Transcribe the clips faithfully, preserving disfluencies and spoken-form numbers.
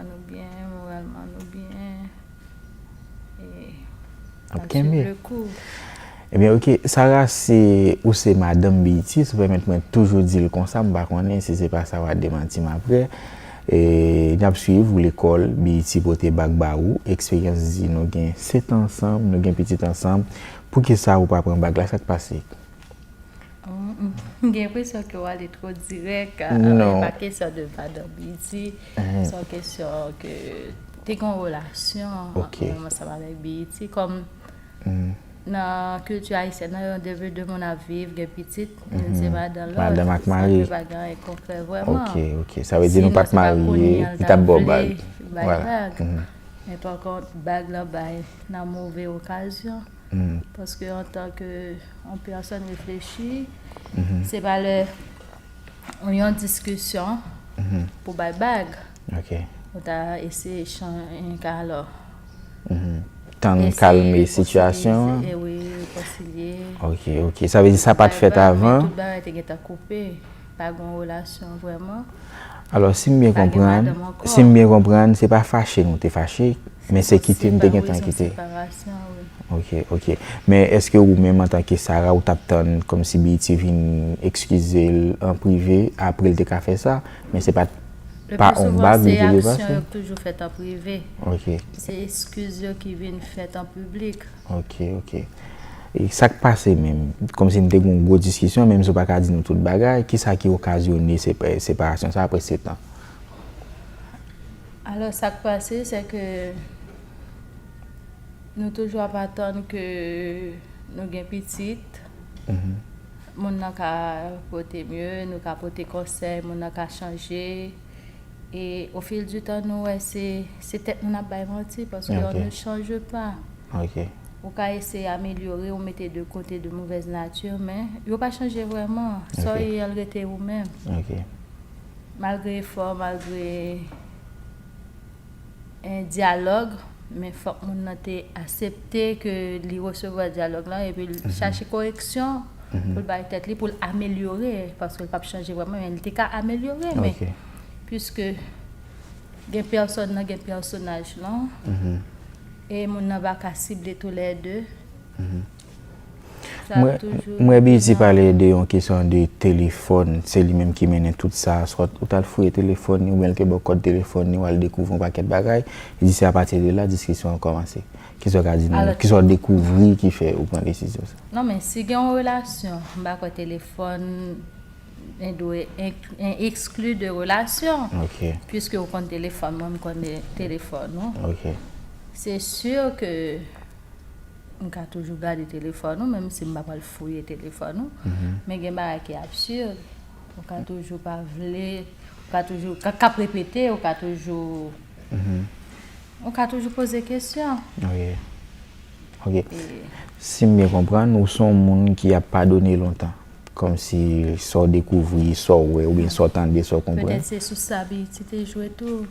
nou byen, moralman nou byen. E ap kenbe. Ebyen, ok, Sarah, se ou se madanm B E T, si w pèmèt mwen toujou di l konsa, m pa konnen si se pa sa w a demanti m apre. E, n ap swiv ou lekòl, B E T pote bag ba ou, eksperyans di nou gen sèt an ansanm, nou gen pitit ansanm. Poukisa ou pa pran bag la? Sa k pase? M gen enpresyon ke w ale twò dirèk. Non. E pa kesyon de madanm B E T, se yon kesyon ke te gen yon relasyon ansanm avèk B E T. Kòm nan kilti ayisyèn nan, yon de, de moun ap viv, gen pitit, youn se madan lòt. Madanm ak mari. Sa pa gen anyen konkrè vrèman. Ok, ok. Sa vle di nou pa t marye, li t ap ba w bag. Bay bag. Men pa kont, bag lan bay nan move okazyon. Paske antanke yon pèsòn reflechi, se pa lè yon diskisyon pou bay bag. Ou ta eseye chanje, alò. Tann kalme sitiyasyon an. Wi, rekonsilye. Ok, ok. Sa vle di sa pa t fèt avan? Tout bagay te gentan koupe. Pa gen relasyon vrèman. Alò, si m byen konprann, si m byen konprann, se pa fache nou te fache, men se kite m te gentan kite. Ok, ok. Men èske ou menm antanke Sarah, ou t ap tann kòmsi B E T vin ekskize l an prive, apre l te ka fè sa? Men se pa t pa yon bag li te dwe pase? Yo toujou fèt an prive. Se eskiz yo ki vin fèt an piblik. Ok, ok. E sa k pase menm? Kòmsi n te gen yon gwo diskisyon, menm si w pa ka di nou tout bagay, kisa ki okazyone separasyon sa apre sèt an? Alò, sa k pase, se ke nou toujou ap atann ke nou gen pitit. Moun nan ka pote mye, nou ka pote konsèy, moun nan ka chanje. E au fil du temps, nou wè se, se tèt nou n ap bay manti, paske on ne change pas. Ou ka eseye amelyore, ou mete de kote de mauvaise nature, men yo pa chanje vrèman. Sa w ye an, l rete ou menm. Malgre efò, malgre dyalòg, men fòk moun nan te aksepte ke li resevwa dyalòg lan epi l chache koreksyon pou l bay tèt li, pou l amelyore, paske l p ap chanje vrèman, men li te ka amelyore, men piske gen pèsòn nan, gen pèsonaj lan, e moun nan pa ka sible toulède. M wè B E T pale de yon kesyon de telefòn, se li menm ki mennen tout sa, swa ou t al fouye telefòn li, oubyen l te ba w kòd telefòn li, w al dekouvri yon pakèt bagay, li di se apati de la diskisyon an kòmanse. Kisa w ka di nou? Kisa w dekouvri ki fè ou pran desizyon sa? Non, men si gen yon relasyon, m pa kwè telefòn dwe ekskli de relasyon. Piske ou konn telefòn mwen, m konn telefòn ou. Se si ke m ka toujou gade telefòn ou, menm si m pa pral fouye telefòn ou. Men gen bagay ki absid. Ou ka toujou pa vle, ou ka toujou, k ap repete, ou ka toujou, ou ka toujou poze kesyon. Ok. Si m byen konprann, ou se yon moun ki ap padone lontan. Kòmsi sa w dekouvri, sa w wè, oubyen sa w tande, sa w konprann. Petèt se sou sa B E T te jwe tou.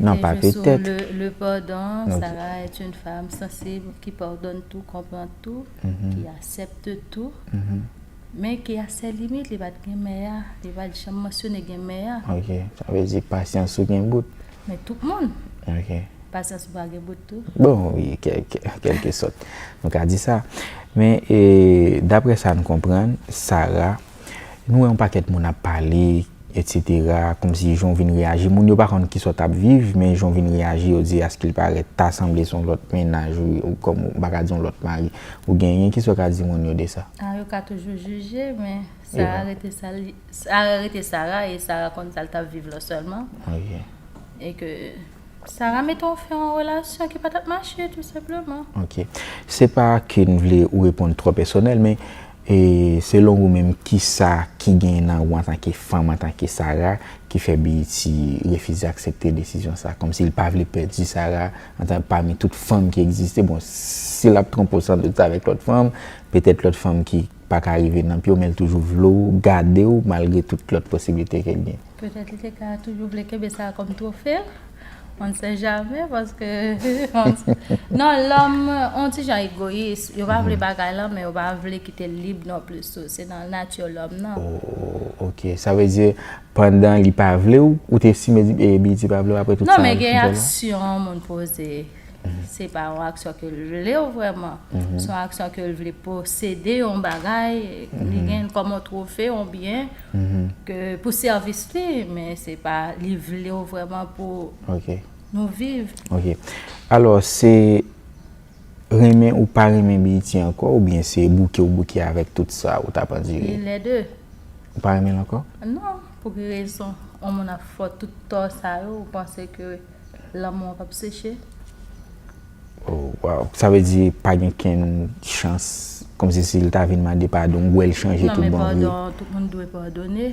Non, pa petèt. Le, le pardon, Sarah est une femme sensible qui pardonne tout, comprend tout, qui accepte tout, mais qui a ses limites, li pa t gen mè a, li pa t janm mansyone gen mè a. Ok, sa vle di pasyans ou gen bout. Men tout moun. Ok. Pasyans ou pa gen bout tou. Bon, wi, kèlkesòt. Nou ka di sa. Men, e, daprè sa n konprann, Sarah, nou wè yon pakèt moun ap pale, etsetera, kòmsi jan w vin reyaji, moun yo pa konn kisa w t ap viv, men jan w vin reyaji, yo di, askil parèt, ta sanble se yon lòt mennaj, ou, ou kòm, m pa ka di yon lòt mari, ou genyen, kisa w ka di moun yo de sa? A, yo ka toujou jije, men Sarah rete sa li, Sarah rete Sarah, e Sarah konn sa l t ap viv la sèlman. Ok. E ke Sarah mete yon fen a yon relasyon ki pa t ap mache, tou senpleman. Ok. Se pa ke n vle ou reponn twò pèsonèl, men, e, selon ou menm, kisa ki genyen nan ou antanke fanm, antanke Sarah, ki fè B E T refize aksepte desizyon sa? Kòmsi l pa vle pèdi Sarah antan pami tout fanm ki egziste. Bon, si l ap twonpe w sandout avèk lòt fanm, petèt lòt fanm ki pa ka rive nan pye w, men l toujou vle w, gade w, malgre tout lòt posiblite ke l gen. Petèt li te ka toujou vle kenbe sa kòm twofe l, On ne sait jamais, paske non, lòm on ti jan egoyis, yo pa vle bagay lan, men yo pa vle kite l lib non plis tou. Se nan nati lòm nan. Oh, ok. Sa vle di, pandan li pa vle w, ou te estime di, e, Biyiti pa vle w apre tout sa l fin fè la? Non, men gen aksyon moun poze. Se pa yon aksyon ke l vle w vrèman. Se yon aksyon ke l vle posede yon bagay, li gen l kòm yon twofe, yon byen, ke pou sèvis li, men se pa li vle w vrèman pou Ok. nou viv. Ok. Alò, se renmen ou pa renmen Biyiti ankò, oubyen se bouke ou bouke avèk tout sa ou t ap andire? Ni lè de. Ou pa renmen l ankò? Non, pou ki rezon? Yon moun ap fè w tout tò sa yo, ou panse ke lanmou an p ap seche? Oh, wow. Sa vle di pa gen kenn chans, kòmsi si l ta vin mande padon, ou wè l chanje Non, tout men bon vre? Padon, tout moun dwe padone.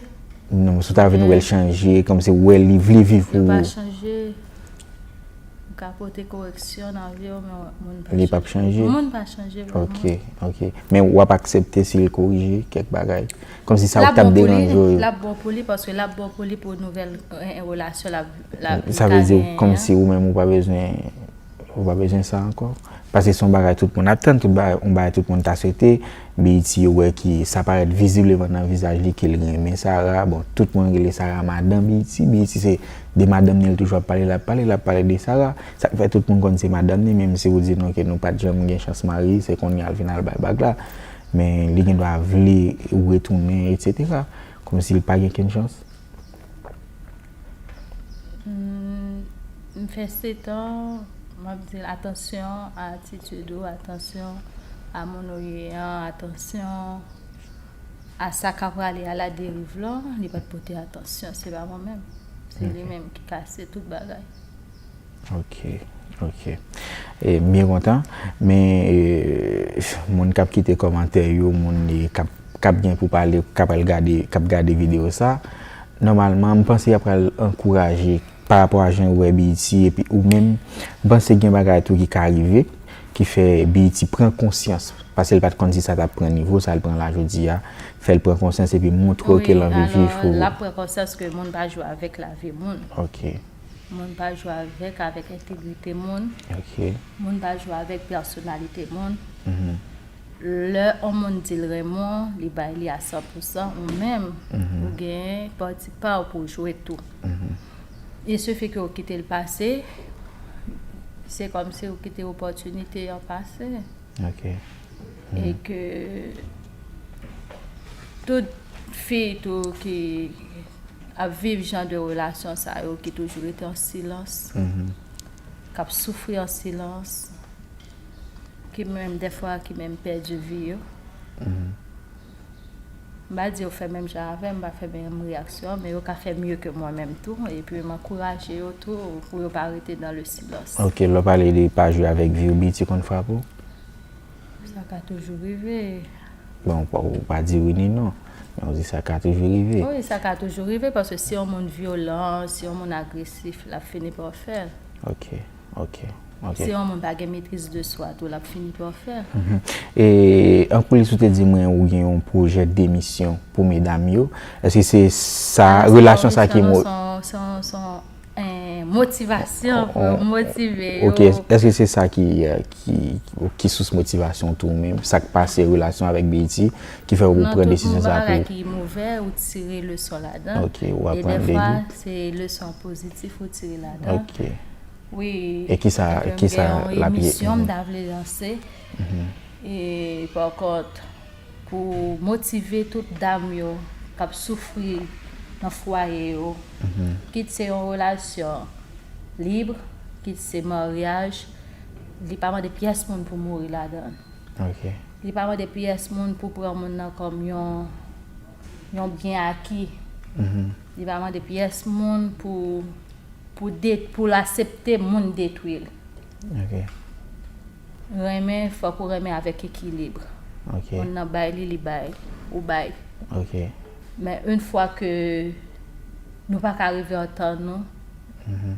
Non, si w ta vin wè l chanje, kòmsi w wè li vle viv Yo pou pa ou. Chanje. Ou ka pote koreksyon nan vi w, men moun pa Li p ap chanje? Moun pa chanje vrèman. Ok, ok. Men w ap aksepte si l korije kèk bagay? Kòmsi sa L w ap t ap bon pou li, deranje w yo? L ap bon pou li paske l ap bon pou li pou nouvèl eh, relasyon l ap l ap Sa vle di kòmsi ou menm ou pa bezwen ou pa bezwen sa ankò. Paske se yon bagay tout moun ap tann, tout bagay, yon bagay tout moun ta swete. Biyiti yo wè ki sa parèt vizibleman nan vizaj li ke l renmen Sara. Bon, tout moun rele Sara madan Biyiti. Biyiti se de madanm li l toujou ap pale, l ap pale, l ap pale de Sara. Sa k fè tout moun konn se madanm li, menm si ou di nou ke nou pa t janm gen chans marye, se kounye a l vin al bay bag la. Men li gen dwa vle ou retounen, etsetera. Kòmsi l pa gen kenn chans. Hmm, m fè setan, m ap di l atansyon a atitid ou, atansyon a moun ou ye an, atansyon a sa k ap prale a la deriv lan, li pa t pote atansyon, se pa mwen menm. Se li menm ki kase tout bagay. Ok, ok. E, m byen kontan, men e, moun k ap kite kòmantè yo, moun e, k ap k ap gen pou pale, k ap al gade, k ap gade videyo sa, nòmalman, m panse y ap pral ankouraje pa rapò a jan yo wè Biyiti, epi ou menm, m panse gen bagay tou ki ka rive, ki fè Biyiti pran konsyans, paske l pa t konn si sa t ap pran nivo sa l pran la jodi a, fè l pran konsyans epi montre w ke l anvi viv pou. L ap pran konsyans ke moun pa jwe avèk lavi moun. Ok. Moun pa jwe avèk, avèk entegrite moun. Ok. Moun pa jwe avèk pèsonalite moun. Mhm. Lè yon moun di l renmen w, li bay li a san pou san, ou menm, ou gen pati pa w pou w jwe tou. Mhm. Il suffit ke w kite l pase, se kòmsi ou kite opòtinite an pase. Ok. E ke tout fi tou ki ap viv jan de relasyon sa yo, ki toujou rete an silans, Mhm. k ap soufri an silans, ki menm dèfwa ki menm pèdi vi yo. Mhm. M pa di yo fè menm jan avè m, m pa fè menm reyaksyon, men yo ka fè mye ke mwen menm tou. Epi m ankouraje yo tou pou yo pa rete dans le silence. Ok, lè w pale de pa jwe avèk vi w, Biyiti konn frape w? Sa ka toujou rive. Bon, ou pa, ou pa di wi ni non, men ou di sa ka toujou rive. Wi, sa ka toujou rive, paske si yon moun vyolan, si yon moun agresif, l ap fini pa fè l. Ok, ok, ok. Si yon moun pa gen metriz de swa tou, l ap fini pa fè l. Mhm. E an koulis ou te di mwen ou gen yon pwojè demisyon pou medam yo. Èske se sa, relasyon sa ki mo- Son, son, son, eh, motivasyon pou motive yo. Ok, èske se sa ki, eh, ki, ki sous motivasyon tou menm? Sa k pase relasyon avèk Biyiti ki fè ou pran desizyon sa pou. Non, tout bagay ki move, ou tire leson ladan. Ok, ou aprann de li. E dèfwa, se leson pozitif ou tire ladan. Ok. Wi. E kisa, Paske m kisa gen yon l ap ye? Emisyon m ta vle lanse. E pa kont, pou motive tout dam yo k ap soufri nan fwaye yo, kit se yon relasyon lib, kit se maryaj, li pa mande pyès moun pou mouri ladan l. Ok. Li pa mande pyès moun pou pran moun nan kòm yon, yon byen aki. Mhm. Li pa mande pyès moun pou, pou de, pou l aksepte moun detwi l. Ok. Renmen, fòk ou renmen avèk ekilib. Ok. Moun nan bay li, li bay, ou bay. Ok. Men yon fwa ke nou pa ka rive antann nou, Mhm.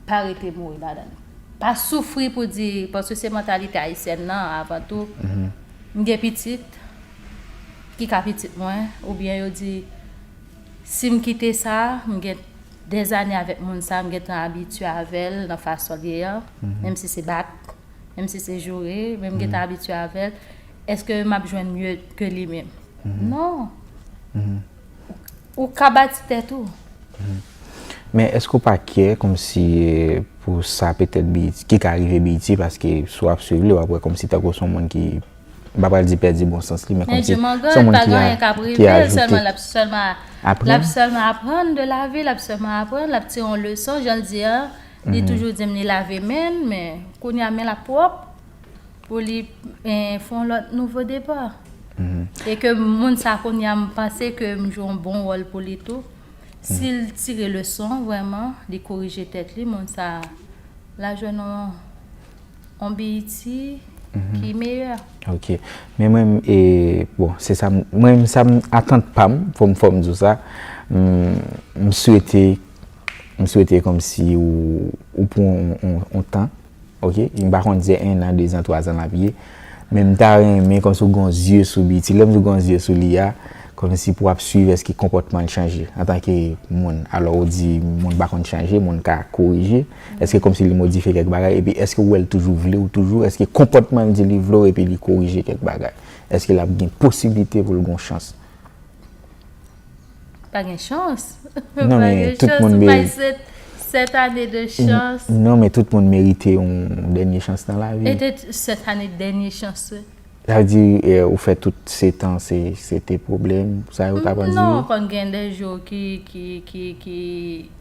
pa rete mouri ladan l. Pa soufri pou di, paske se mantalite ayisyèn nan, avan tou. Mhm. M gen pitit, ki ka pitit mwen, oubyen yo di, si m kite sa, m gen dèzane avèk moun sa, m gentan abitye avè l nan fason l ye an, menm si se bat, menm si se joure, men m gentan abitye avè l, èske m ap jwenn mye ke li menm? Non. Ou ka bati tèt ou. Men èske w pa kè kòmsi pou sa petèt B E T, ki ka rive B E T, paske si w ap swiv li, w ap wè kòmsi tankou se yon moun ki, m pa pral di pèdi bon sans li, men kòmsi se yon moun ki a, ki a ajoute. Sèlman l ap sèlman l ap sèlman aprann de lavi, l ap sèlman aprann, l ap tire yon leson, jan l di a, li toujou di m li lave men l, men kounye a men l ap pwòp pou li fè yon lòt nouvo depa. E ke moun sa kounye a m panse ke m jwe yon bon wòl pou li tou. Si l tire leson vrèman, li korije tèt li, moun sa l a jwenn yon, yon B E T ki meyè. Ok. Men mwen, e, bon, se sa, mwen, sa m, atant pa m, fò m, fò m di w sa, m, m swete, m swete kòmsi ou, ou pran yon, yon, yon tan, ok? M pa konn si se en an, de zan, twa zan l ap ye. Men m ta renmen kòmsi w gen yon zye sou B E T. Lè m di w gen yon zye sou li a, kòmsi pou w ap swiv èske konpòtman l chanje antanke moun. Alò, ou di moun pa konn chanje, moun ka korije. Èske kòmsi li modifye kèk bagay? Epi èske w wè l toujou vle w toujou? Èske konpòtman l di li vle w epi li korije kèk bagay? Èske l ap gen posiblite pou l gen yon chans? Pa gen chans. Non, men tout moun merite. Sèt ane de chans. Non, men tout moun merite yon dènye chans nan lavi. E te sèt ane dènye chans. Sa vle di, ou fè tout sèt an, se, se te pwoblèm, sa yo t ap di? Non, konn gen de jou ki, ki, ki, ki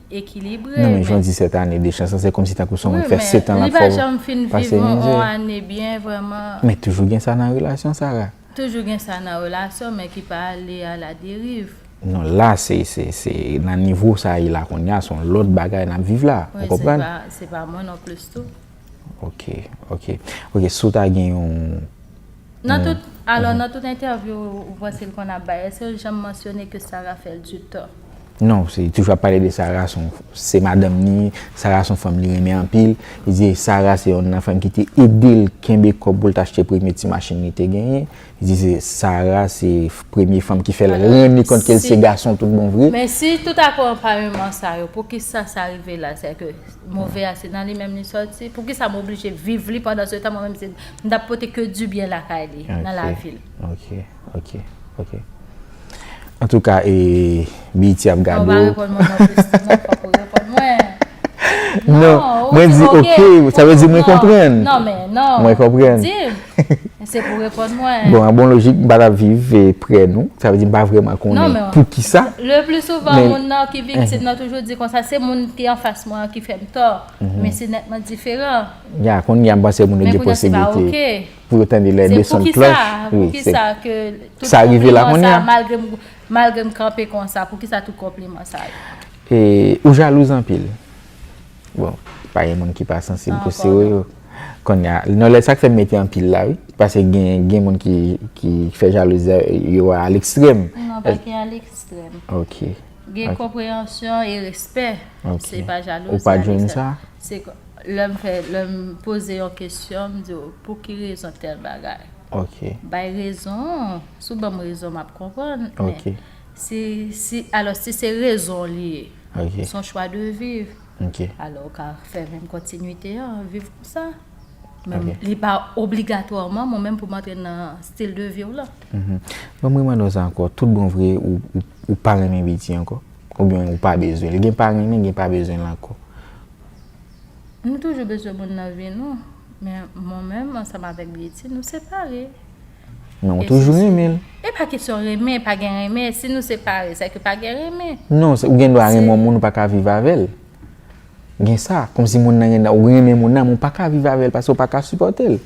ekilibre. Non, men jan w di sèt ane de chans, se kòmsi tankou se yon moun ki fè sèt an l ap fè w pase mizè. Wi, men li pa janm fin viv yon, yon ane byen, vrèman. Men toujou gen sa nan relasyon, Sarah. Toujou gen sa nan relasyon, men ki pa ale a la deriv. Non, la, se, se, se nan nivo sa ye la kounye a, se yon lòt bagay n ap viv la. Ou konprann? Se pa, se pa mwen non plis tou. Ok, ok. Ok, si w ta gen yon... Nan tout, alò, nan tout entèvyou ou, ou panse l konn ap bay, èske l janm mansyone ke Sarah fè l di tò? Non, se toujou ap pale de Sarah, se madanm ni, Sarah se yon fanm li renmen anpil. Li di Sarah se youn nan fanm ki te ede l kenbe kòb pou l t achte premye ti machin li te genyen. Li di se Sarah se premye fanm ki fè l rann li kont ke l se gason tout bon vre. Men si tout akonpayman sa yo, poukisa sa rive la? Sèke move a se nan li menm li sòti. Poukisa m oblije viv li pandan se tan mwen menm se, m t ap pote ke dibyen lakay li, nan lavi l? Ok, ok, ok. Antouka, e, B E T ap gade w. Non, pa reponn mwen non plis, non, fòk ou reponn mwen. Non, mwen di ok, sa vle di mwen konprann. Non, men non. Mwen konprann. Di m. Se pou reponn mwen. Bon, an bon lojik, m pa t ap viv, e, prè nou. Sa vle di m pa vrèman konnen poukisa. Le pli souvan, moun nan ki viktim nan toujou di konsa, se moun ki anfas mwen an ki fè m tò. Men se nètman diferan. Ya, kounye a m panse moun yo gen posiblite pou yo tande lè desann klòch. Wi, se sa rive la kounye a. Malgre m, malgre m kanpe konsa, poukisa tout konpliman sa yo? E, ou jalouz anpil. Bon, pa gen moun ki pa sansib pou sere yo. Kounye a, non, lè sa k fè m mete anpil la, wi. Paske gen, gen moun ki, ki fè jalouzi yo a lekstrèm. Non, pa gen a lekstrèm. Ok. Gen konpreyansyon e respè. Ok. Se pa jalouzi a lekstrèm. Ou pa jwenn sa? Se lè m fè, lè m poze yon kesyon, m di w, pou ki rezon tèl bagay? Ok. Bay rezon, si w ban m rezon, m ap konprann. Men si, si, alò, si se rezon li ye, se yon chwa de viv. Ok. Alò, ou ka fè menm kontinite an, viv konsa. Men li pa obligatwaman mwen menm pou m antre nan stil de vi w lan. Bon, mwen mande w sa ankò, tout bon vre, ou, ou, ou pa renmen B E T ankò? Oubyen ou pa bezwen l? Gen pa renmen, gen pa bezwen l ankò. Nou toujou bezwen moun nan vi nou, men mwen menm, ansanm avèk B E T, nou separe. Men ou toujou renmen l. E pa kesyon renmen, pa gen renmen. Si nou separe, sèke pa gen renmen. Non, ou gen dwa renmen yon moun, ou pa ka viv avè l. Gen sa, kòmsi moun nan gen, ou renmen moun nan, men ou pa ka viv avè l, paske ou pa ka sipòte l.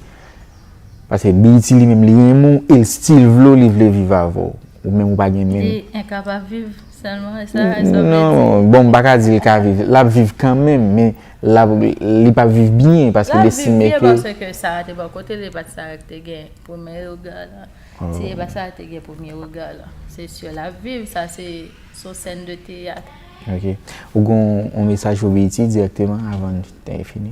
Paske B E T li menm, li renmen w, e l still vle w, li vle viv avè w. Ou menm ou pa gen menm. Li enkapab viv sèlman, e sa, e sa w vle di? Non, bon, m pa ka di l ka viv. L ap viv kanmenm, men l ap, li p ap viv byen, paske l estime ke... L ap viv byen, paske Sarah te bò kote l, e pa t Sarah ki te gen premye rega la. Si e pa Sarah ki te gen premye rega la, se si l ap viv, sa se, se yon sèn de teyat. Ok. Ou gen yon mesaj pou B E T dirèkteman avan n te fini?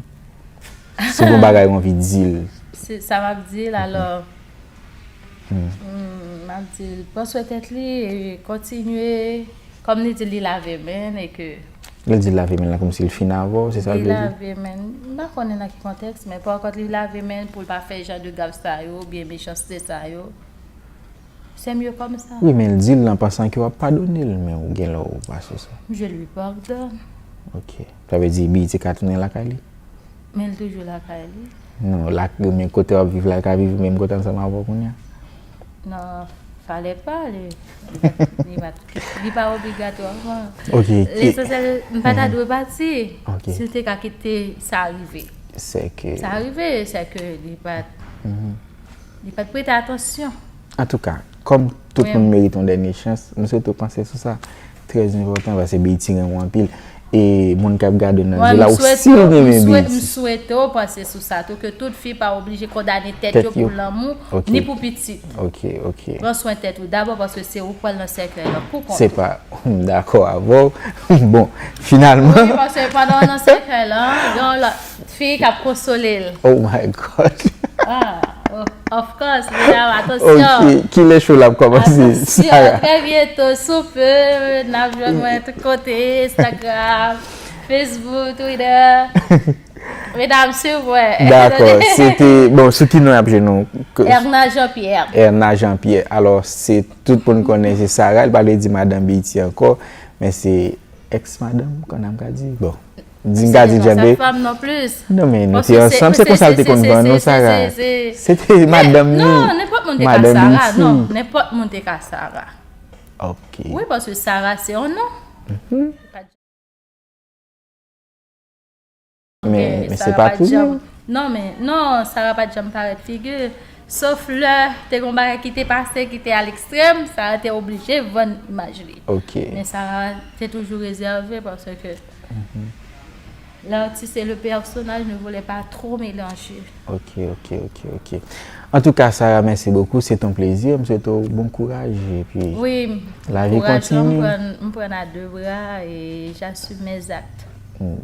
Si w gen yon bagay ou anvi di l. Se sa m ap di l, alò. Hmm, m ap di l, pran swen tèt li, e kontinye, kòm li di li lave men l, e ke Lè l di l lave men l la kòmsi l fin avè w, se sa l vle di? Li lave men l. M pa konnen nan ki kontèks, men pa kont li lave men l pou l pa fè jan de gaf sa yo oubyen mechanste sa yo. Se mye kòmsa. Wi, men l di l nan pansan ke w ap padone l, men ou gen lè w pa sou sa. Je lui pardonne. Ok. Sa vle di Biyiti ka tounen lakay li? Men l toujou lakay li. Non, lak, men kote w ap viv la, l ka viv menm kote ansanm avè w kounye a? Non, falè pa li. Li pa, li pa obligatwaman. Ok. Lesansyèl, m pa ta dwe pati. Ok. Si l te ka kite sa rive. Sèke. Sa rive, sèke li pa t, li pa t prete atansyon. Antouka, kòm tout moun merite yon dènye chans, m swete w panse sou sa. Trè enpòtan, paske Biyiti renmen w anpil. E moun k ap gade w nan zye la, ou si w renmen Biyiti. M swete w panse sou sa tou, ke tout fi pa oblije kondane tèt yo pou lanmou, ni pou pitit. Ok, ok. Pran swen tèt ou dabò, paske se ou k pral nan sèkèy lan pou kont ou. Se pa, m dakò avè w. Bon, finalman. Wi, paske pandan w nan sèkèy lan, gen yon lòt fi k ap konsole l. Oh my God. Ah, oh, of course, medam, atansyon. Ok, kilè show la ap kòmanse, Sarah? Atansyon, trè byento, sou pe, n ap jwenn mwen tout kote, Instagram, Facebook, Twitter. Medam, swiv mwen. Dakò, se te, bon, sou ki non y ap jwenn ou? Erna Jean Pierre. Erna Jean Pierre. Alò, se tout moun konnen se Sarah, li pa vle di madanm Biyiti ankò, men se ex madanm, kòman m ka di? Bon, di m ka di djanbe. Non, men nou te ansanm, se konsa l te konn vann nou, Sarah. Se te madanm li. Non, nenpòt moun te ka Sarah, non, nenpòt moun te ka Sarah. Ok. Wi, paske Sarah se yon non. Men, men se pa tou non. Non, men, non, Sarah pa t janm parèt figi. Sof lè te gen yon bagay ki te pase, ki te a lekstrèm, Sarah te oblije vann imaj li. Ok. Men Sarah te toujou rezève paske l'artiste et le personnage ne voulait pas trop mélanger. Ok, ok, ok, ok. Antouka, Sarah, mèsi bokou. Se t on plezi. M swete w bon kouraj. Epi, lavi kontinye. Wi, kouraj lan, m pran, m pran a de bra e j'assume mes actes.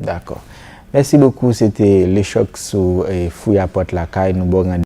Dakò. Mèsi bokou. Se te Lechoc sou Fouya Pòt Lakay. Nou ba w randevou.